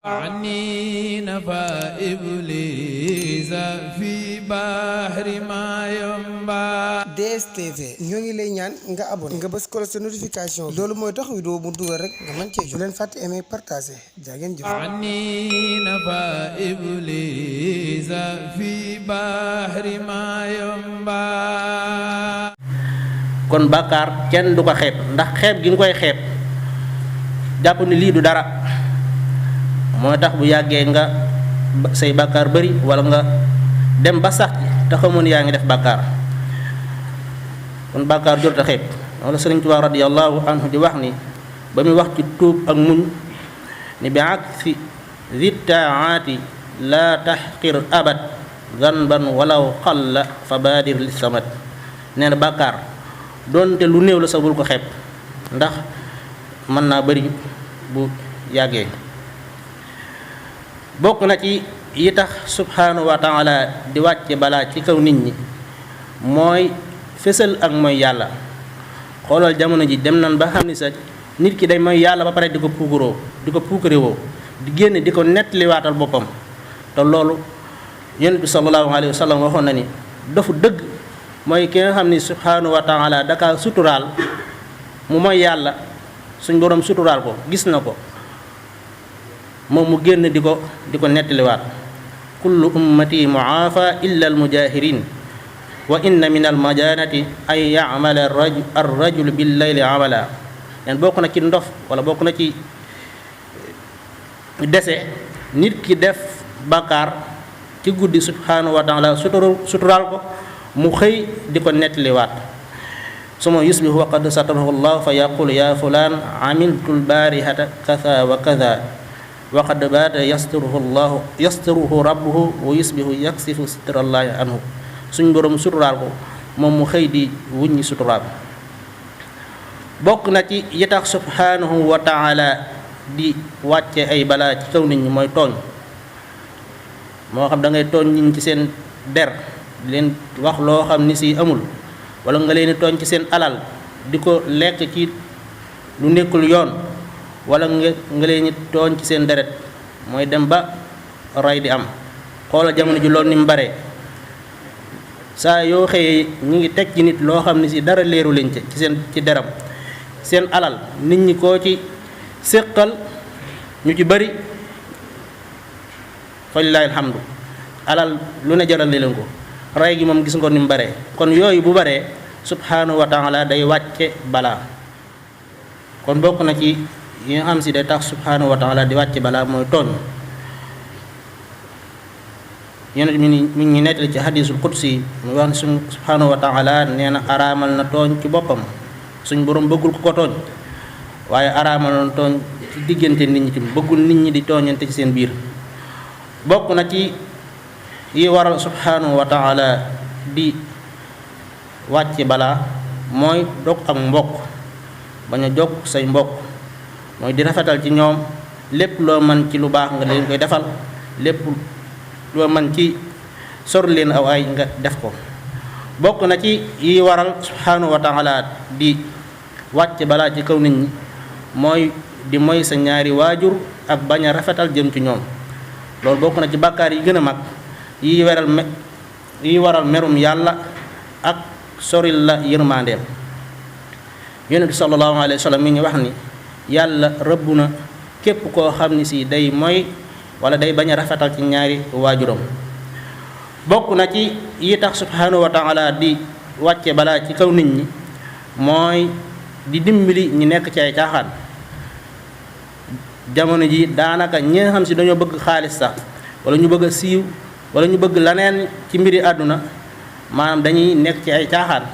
عني نفى إبليس في بحر ما ينبع. DSTV ñoo ngi lay ñaan nga abonné nga bës ko sa notification loolu mooy tax vidéo bu dugal rek nga mën cee jot. bu leen fàtte aimer partager jaa ngeen jëf. عني نفى إبليس في بحر ما ينبع. kon bàkkaar kenn du ko xeeb ndax xeeb gi nga koy xeeb jàpp ni lii du dara mooy tax bu yàggee nga say bàkkaar bari wala nga dem ba sax te xamoon yaa ngi def bàkkaar kon bàkkaar jot a xeeb wala Sëriñ Tuubaa radiyallahu anhu di wax ni ba muy wax ci tuub ak muñ ni bi aksi zittaati la taxqir abad zanban walaw xalla fa baadir li samat nee na bàkkaar doonte lu néew la sa bul ko xeeb ndax mën naa bari bu yàggee. bokk na ci yi tax subhanahu wa taala di wàcce balaa ci kaw nit ñi mooy fësal ak mooy yàlla. xoolal jamono ji dem nan ba xam ni sa nit ki day mooy yàlla ba pare di ko puukarewoo di génn di ko nettaliwaatal boppam te loolu yonent bi sallallahu alayhi wa sallam waxoon na ni dafu dëgg mooy ki nga xam ni subhanahu wa taala daka suturaal mu mooy yàlla suñ boroom suturaal ko gis na ko moom mu génn di ko nettaliwaat. kullu ummati muaafa illa almujahirin wa inna min almajanati ay yamala arrajul billayli amala leen bokk na ci ndof wala bokk na ci dese nit ki def bàkkaar ci guddi subhanahu wa taala suturaal ko mu xëy di ko nettaliwaat. suma yusbihu wa qad satarahu llah fa yaqul ya fulaan amiltu lbaarihata kaza wa kaza wa qad baata yasturuhu rabbuhu wa yusbihu yaksifu sitrallahi anhu suñ boroom suturaal ko moom mu xëy di wuññi suturaal. bokk na ci yi tax subhanahu wa taala di wàcce ay balaa ci kaw nit ñi mooy tooñ moo xam da ngay tooñ nit ñi ci seen der di leen wax loo xam ni si amul wala nga leen tooñ ci seen alal di ko lekk ci lu nekkul yoon wala nga leen tooñ ci seen deret mooy dem ba rey di am. xoolal jamono ji loolu ni mu bare saa yoo xëyee ñu ngi teg ci nit loo xam ne si dara leeru leen ci deram seen alal nit ñi koo ci séqal ñu ci bari falilahi alhamdu alal lu ne jaral leen ko rey gi moom gis nga ni mu bare. kon yooyu bu baree subhanahu wa taala day wàcce balaa. kon bokk na ci yi nga xam si day tax subhanahu wa taala di wàcce balaa mooy tooñ. yonent mi ngi nettali ci hadisul qudsi mu wax ne suñ subhanahu wa taala nee na araamal na tooñ ci boppam suñ borom bëggul ku ko tooñ waaye araamal na tooñ ci diggante nit ñi tamit bëggul nit ñi di tooñante ci seen biir. bokk na ci yi waral subhanahu wa taala di wàcce balaa mooy dog ak mbokk bañ a jokk say mbokk mooy di rafetal ci ñoom lépp loo mën ci lu baax nga leen koy defal lépp loo mën ci sor leen aw ay nga def ko. bokk na ci yi waral subhanahu wa taala di wàcce balaa ci kaw nit ñi mooy di moy sa ñaari waajur ak bañ a rafetal jëm ci ñoom loolu bokk na ci bàkkaar yi gën a mag yi waral merum yàlla ak soril la yërmandeem. yonent bi sallallahu alayhi wa sallam mi ngi wax ni yàlla rëbb na képp koo xam ni si day moy wala day bañ a rafetal ci ñaari waajuram. bokk na ci yi tax subhanahu wa taala di wàcce balaa ci kaw nit ñi mooy di dimbali ñi nekk ci ay caaxaan. jamono ji daanaka ñi nga xam si dañoo bëgg xaalis sax wala ñu bëgg a siiw wala ñu bëgg laneen ci mbiri àdduna maanaam dañuy nekk ci ay caaxaan.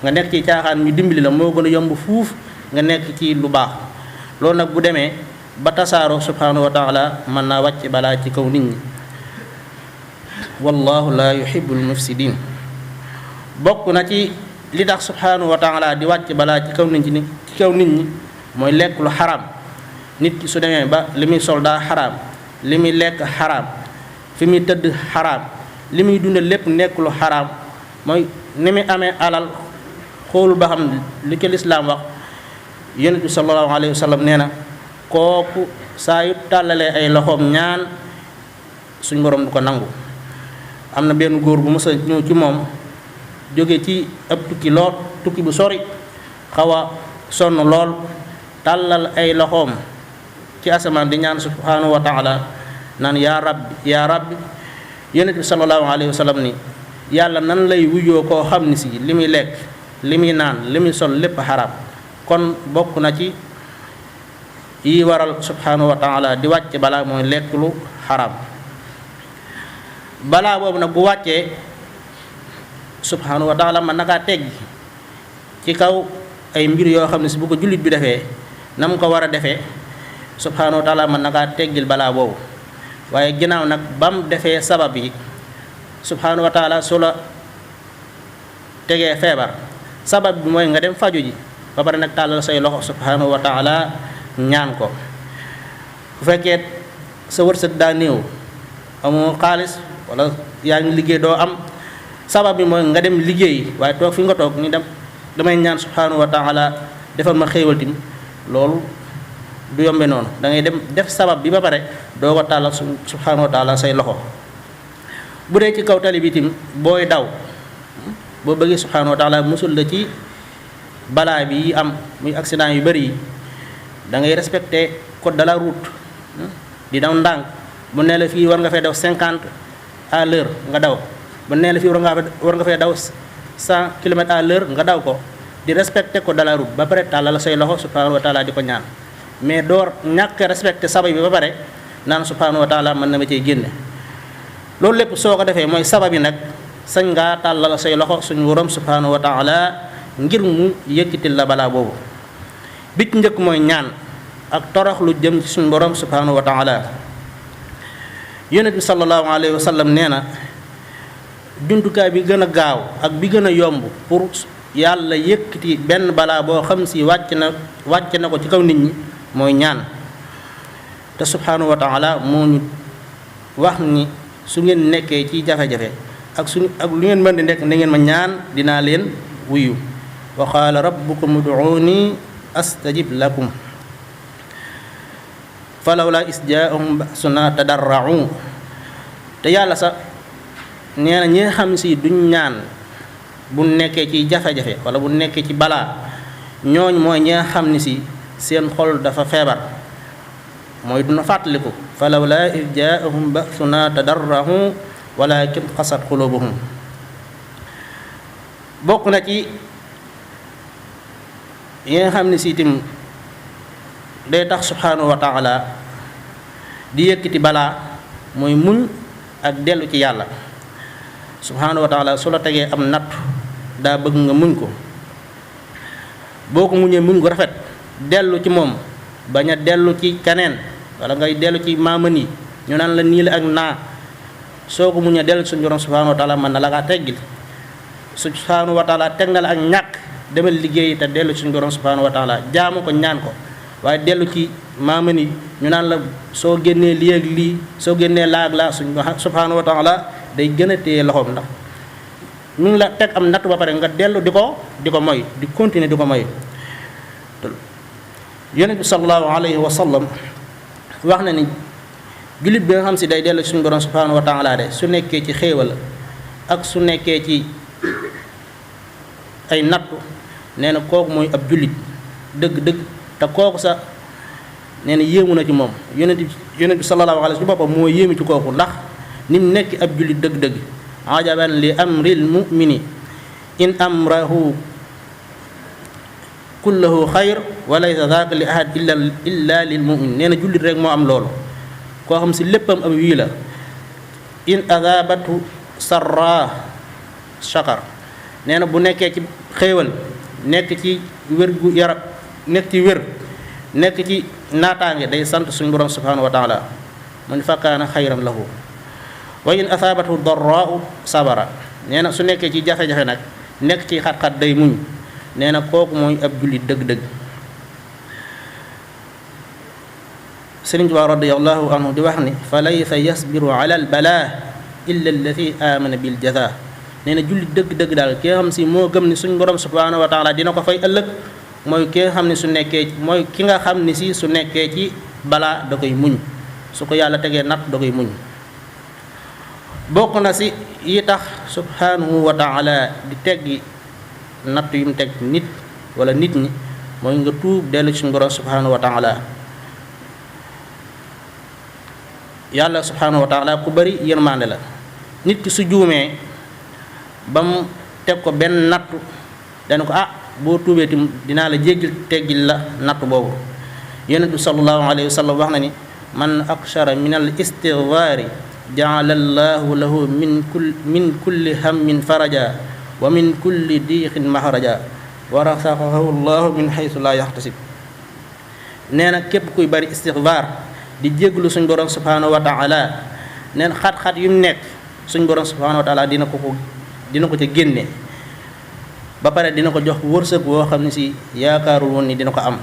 nga nekk ci caaxaan ñu dimbali la moo gën a yomb fuuf nga nekk ci lu baax. loolu nag bu demee ba tasaaroo subhanahu wa taala mën naa wàcc balaa ci kaw nit ñi. wallahu la yuhibbul mufsidin. bokk na ci li tax subhanahu wa taala di wàcc balaa ci kaw nit ñi mooy lekk lu xaraam. nit ki su demee ba li muy sol daa xaraam li muy lekk xaraam fi muy tëdd xaraam li muy dunde lépp nekk lu xaraam mooy ni muy amee alal xoolul ba xam li ci lislaam wax. yonent bi sallallahu alayhi wa sallam nee na kooku saa yu tàllalee ay loxoom ñaan suñ borom du ko nangu. am na benn góor bu mës a ñëw ci moom jóge ci ab tukki bu sori xaw a sonn lool tàllal ay loxoom ci asamaan di ñaan subhanahu wa taala naan yaa rabbi yonent bi sallallahu alayhi wa sallam ni yàlla nan lay wuyoo koo xam ni si li muy lekk li muy naan li muy sol lépp xaraam. kon bokk na ci yi waral subhanahu wa taala di wàcce balaa mooy lekk lu xaraam. balaa boobu nag bu wàccee subhanahu wa taala mën na kaa teggi ci kaw ay mbir yoo xam ne si bu ko jullit bi defee na mu ko war a defee subhanahu wa taala mën na kaa teggil balaa boobu. waaye ginnaaw nag bam defee sabab yi subhanahu wa taala su la tegee feebar sabab bi mooy nga dem faju ji ba pare nag tàllal say loxo subhanahu wa taala ñaan ko. bu fekkee sa wërsëg daa néew amoo xaalis wala yaa ngi liggéey doo am sabab bi mooy nga dem liggéey waaye toog fi nga toog ni damay ñaan subhanahu wa taala defal ma xéewal tim loolu du yombe noonu. da ngay dem def sabab bi ba pare doo ko tàllal subhanahu wa taala say loxo. bu dee ci kaw tali bi tim booy daw boo bëggee subhanahu wa taala musul la ci balaa bi yi am muy accident yu bëri yi da ngay respecter code de la route di daw ndànk. bu nee la fii war nga fay daw 50 à l'heure nga daw bu nee la fii war nga fay daw 100 kilomètres à l'heure nga daw ko di respecter code de la route ba pare tàllal say loxo subhanahu wa taala di ko ñaan. mais door ñàkk respecté sabab bi ba pare naan subhanahu wa taala mën na ma cee génne. loolu lépp soo ko defee mooy sabab yi nag sañ ngaa tàllal say loxo suñu borom subhanahu wa taala ngir mu yëkkitil la balaa boobu. bi ci njëkk mooy ñaan ak torox lu jëm ci suñu borom subhanahu wa taala. yonent bi sallallahu alayhi wa sallam nee na jumtukaay bi gën a gaaw ak bi gën a yomb pour yàlla yëkkati benn balaa boo xam si wàcc na ko ci kaw nit ñi mooy ñaan. te subhanahu wa taala moo ñu wax ni su ngeen nekkee ci jafe-jafe ak lu ngeen mën di nekk na ngeen ma ñaan dinaa leen wuyu. wa qaala rabbukum ud'uuni astajib lakum falawlaa iz jaa'ahum ba'sunaa tadarra'uu. te yàlla sax nee na ñi nga xam si duñ ñaan bu nekkee ci jafe-jafe wala bu nekkee ci balaa ñooñ mooy ñi nga xam ni si seen xol dafa feebar mooy duna fàttaliku falawlaa iz jaa'ahum ba'sunaa tadarra'uu walaakin qasat quluubuhum. bokk na ci yi nga xam ni si tim day tax subhanahu wa taala di yëkkati balaa mooy muñ ak dellu ci yàlla. subhanahu wa taala su la tegee am nattu daa bëgg nga muñ ko. boo ko muñee muñ ko rafet dellu ci moom bañ a dellu ci keneen wala ngay dellu ci maaman yi ñu naan la nii la ak naa. soo ko muñee dellu ci suñu borom subhanahu wa taala mën na la kaa teggil. subhanahu wa taala teg na la ak ñàkk demal liggéey te dellu ci suñu borom subhanahu wa taala jaamu ko ñaan ko. waaye dellu ci maaman yi ñu naan la soo génnee lii ak lii soo génnee laa ak laa suñu subhanahu wa taala day gën a téye loxoom ndax ñu ngi la teg am natt ba pare nga dellu di ko moy di continuer di ko moy. yonent bi sallallahu alayhi wa sallam wax na ni jullit bi nga xam si day dellu suñu borom subhanahu wa taala de su nekkee ci xéewal ak su nekkee ci ay nattu nee na kooku mooy ab jullit dëgg-dëgg. te kooku sax nee na yéemu na ci moom yonent bi sallallahu alayhi wa sallam ci boppam moo yéemu ci kooku ndax ni mu nekk ab jullit dëgg-dëgg. ajaban li amril mu'mini in amrahu kullahu xayr wa laysa daaka li ahad illa lil mu'min. nee na jullit rek moo am loolu koo xam si léppam am wii la. in adabatu sarra shakar nee na bu nekkee ci xéewal nekk ci wér gu yaram nekk ci wér nekk ci naataange day sant suñu borom subhanahu wa taala mu ni fakkaana xayran lahu. wa in asaabathu darraau sabara nee na su nekkee ci jafe-jafe nag nekk ci xat-xat day muñ. nee na kooku mooy ab jullit dëgg-dëgg. Sëriñ Tuubaa radiyallahu anhu di wax ni fa laysa yasbiru ala al balaa illa alladi amana bil jazaa. nee na jullit dëgg-dëgg daal ki nga xam si moo gëm ni suñu borom subhanahu wa taala dina ko fay ëllëg mooy ki nga xam ne su nekkee ci balaa da koy muñ, su ko yàlla tegee natt da koy muñ. bokk na si yi tax subhanahu wa taala di teggi natt yu mu teg nit wala nit ñi mooy nga tuub dellu ci suñu borom subhanahu wa taala. yàlla subhanahu wa taala ku bari yërmande la. nit ki su juumee ba mu teg ko benn nattu dana ko boo tuubee tim dinaa la jéggil teggil la nattu boobu. yonent bi sallallahu alayhi wa sallam wax na ni man akshara min al istigfaari jaala allahu lahu min kulli hammin faraja wa min kulli diixin mahraja wa rasaqahu allahu min haythu la yaxtasib. nee na képp kuy bari istigfaar di jégglu suñ borom subhanahu wa taala, nee na xat-xat yu mu nekk suñ borom subhanahu wa taala dina ko ca génne, ba pare dina ko jox wërsëg woo xam ne si yaakaarul woon ni dina ko am.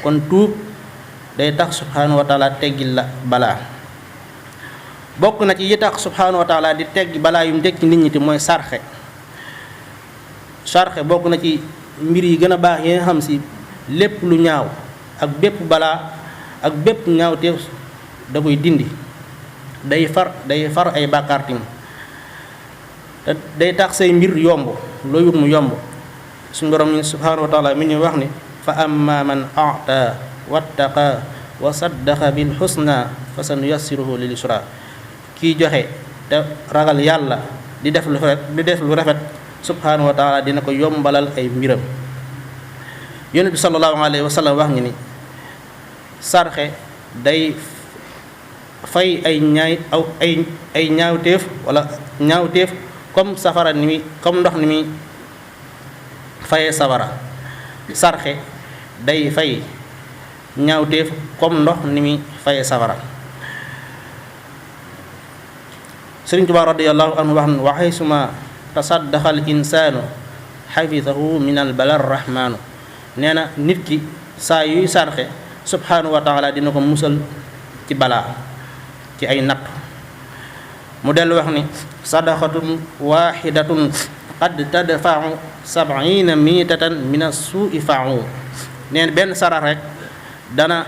kon tuub day tax subhanahu wa taala teggil la balaa. bokk na ci yi tax subhanahu wa taala di teggi balaa yu mu teg ci nit ñi te mooy sarxe. sarxe bokk na ci mbir yi gën a baax yi nga xam si lépp lu ñaaw ak bépp balaa ak bépp ñaawteef da koy dindi, day far ay bàkkaar tim te day tax say mbir yomb, loo yut mu yomb. suñu borom ni subhanahu wa taala mi ñu wax ni fa amma man a'ta wattaqa wa saddaqa bil husna fa sanuyassiruhu lil yusra. kii joxe te ragal yàlla di def lu rafet subhanahu wa taala dina ko yombalal ay mbiram. yonent bi sallallahu alayhi wa sallam wax ni sarxe day fay ay ñaawteef wala ñaawteef comme safara ni mi comme ndox ni mi fayee safara. sarxe day fay ñaawteef comme ndox ni mi fayee safara. Sëriñ Tuubaa radiyallahu anhu wax na wa haysuma tasaddaqa al insaanu xafidahu min al bala rahmaanu. nee na nit ki saa yuy sarxe subhanahu wa taala dina ko musal ci balaa, ci ay natt. mu dellu wax ni sadaqatun waxidatun qad tadfau 70 miitatan min as-suu'i fa'u. nee na benn sarax rek dana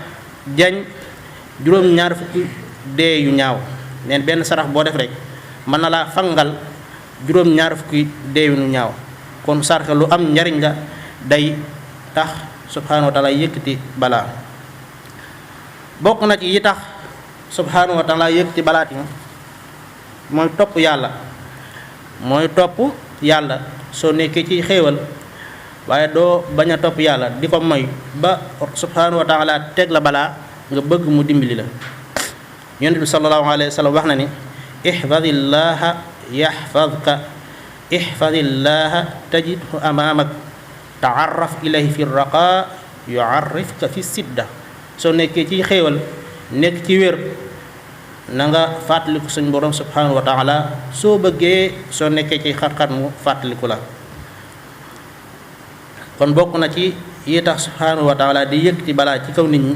jañ juróom-ñaar fukki dee yu ñaaw. nee na benn sarax boo def rek mën na laa fangal juróom-ñaar fukki dee yu ñaaw. kon sarxe lu am njariñ la, day tax subhanahu wa taala yëkkati balaa. bokk na ci yi tax subhanahu wa taala yëkkati balaati mooy topp yàlla. soo nekkee ci xéewal waaye doo bañ a topp yàlla di ko moy ba subhanahu wa taala teg la balaa nga bëgg mu dimbali la. yonent bi sallallahu alayhi wa sallam wax na ni ihfadillaha yaxfadka ihfadillaha tajidhu amaamak taarraf ilayhi fi raqa yuarrifka fi sidda. soo nekkee ci xéewal nekk ci wér na nga fàttaliku suñ borom subhanahu wa taala. soo bëggee soo nekkee ci xat-xat mu fàttaliku la. kon bokk na ci yi tax subhanahu wa taala di yëkkati balaa ci kaw nit ñi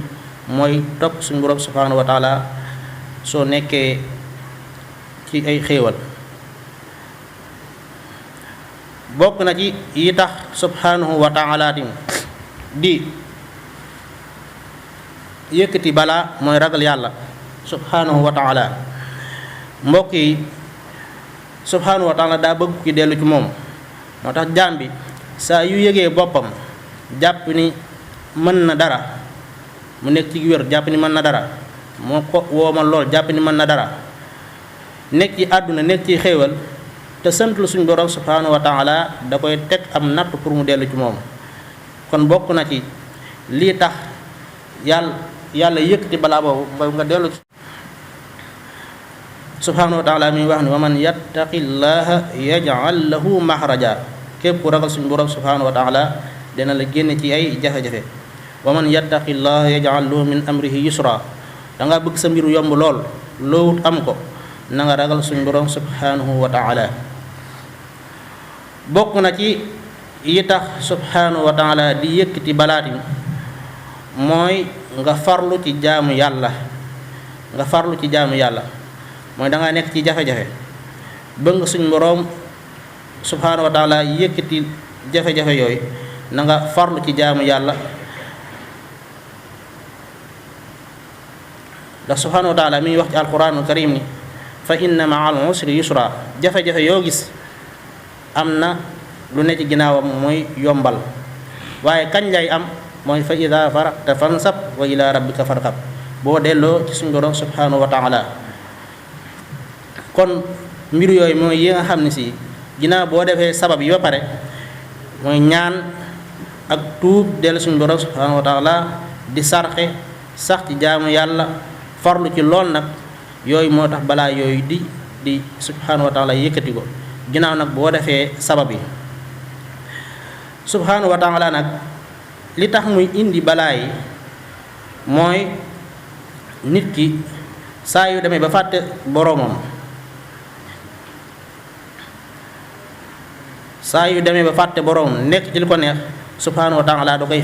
mooy topp suñ borom subhanahu wa taala soo nekkee ci ay xéewal. bokk na ci yi tax subhanahu wa taala di yëkkati balaa mooy ragal yàlla subhanahu wa taala. mbokk yi subhanahu wa taala daa bëgg ki dellu ci moom. moo tax jaam bi saa yu yëgee boppam jàpp ni mën na dara, mu nekk ci wér jàpp ni mën na dara, moo ko woomal lool jàpp ni mën na dara, nekk ci àdduna nekk ci xéewal te sant lu suñu borom subhanahu wa taala da koy teg am natt pour mu dellu ci moom. kon bokk na ci lii tax yàlla yëkkati balaa boobu ba nga dellu subhanahu wa taala mi wax ni wa man yattaqillaha yaj'al lahu mahraja. képp ku ragal suñu borom subhanahu wa taala dina la génne ci ay jafe-jafe. wa man yattaqillaha yaj'al lahu min amrihi yusra. da nga bëgg sa mbiru yomb lool, loo wut am ko, na nga ragal suñu borom subhanahu wa taala. bokk na ci yi tax subhanahu wa taala di yëkkati balaati mooy nga farlu ci jaamu yàlla. mooy da nga nekk ci jafe-jafe bëgg nga suñ boroom subhanahu wa taala yëkkati jafe-jafe yooyu, na nga farlu ci jaamu yàlla. ndax subhanahu wa taala mi ngi wax ci alquranul karim ni fa inna ma'al usri yusra jafe-jafe yoo gis am na lu ne ci ginnaawam mooy yombal waaye kañ lay am mooy fa ida faragta fansab wa ila rabbika farghab boo delloo ci suñu borom subhanahu wa taala kon mbir yooyu mooy yi nga xam ne si ginnaaw boo defee sabab yi ba pare mooy ñaan ak tuub dellu suñu borom subhanahu wa taala di sarxe sax ci jaamu yàlla farlu ci lool nag yooyu moo tax balaa yooyu di subhanahu wa taala yëkkati ko ginnaaw nag boo defee sabab yi subhanahu wa taala nag li tax muy indi balaa yi mooy nit ki saa yu demee ba fàtte boroomam nekk ci li ko neex subhanahu wa taala da koy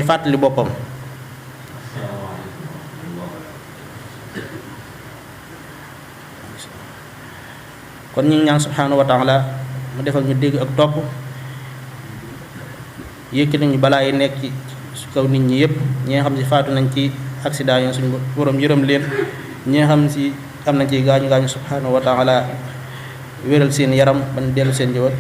fàttali boppam kon ñu ngi ñaan subhanahu wa taala mu defal ñu dégg ak topp yëkkati nañu balaa yi nekk ci kaw nit ñi yëpp ñi nga xam si faatu nañ ci accident yi suñu borom yërëm leen ñi nga xam si am nañ ci gaañu subhanahu wa taala wéral seen yaram ban dellu seen jëwat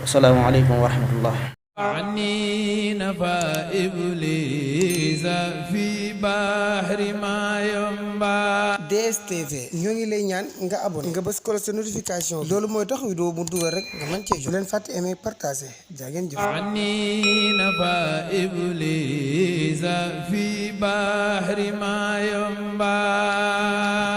assalaamu aleykum wa rahmatullah عني نفى إبليس في بحر ما ينبع DSTV ñoo ngi lay ñaan nga abonné nga bës ko sa notification loolu mooy tax vidéo mu dugal rek nga mën cee jot leen fàtte aimer partager jaa ngeen jëf عني نفى إبليس في بحر ما ينبع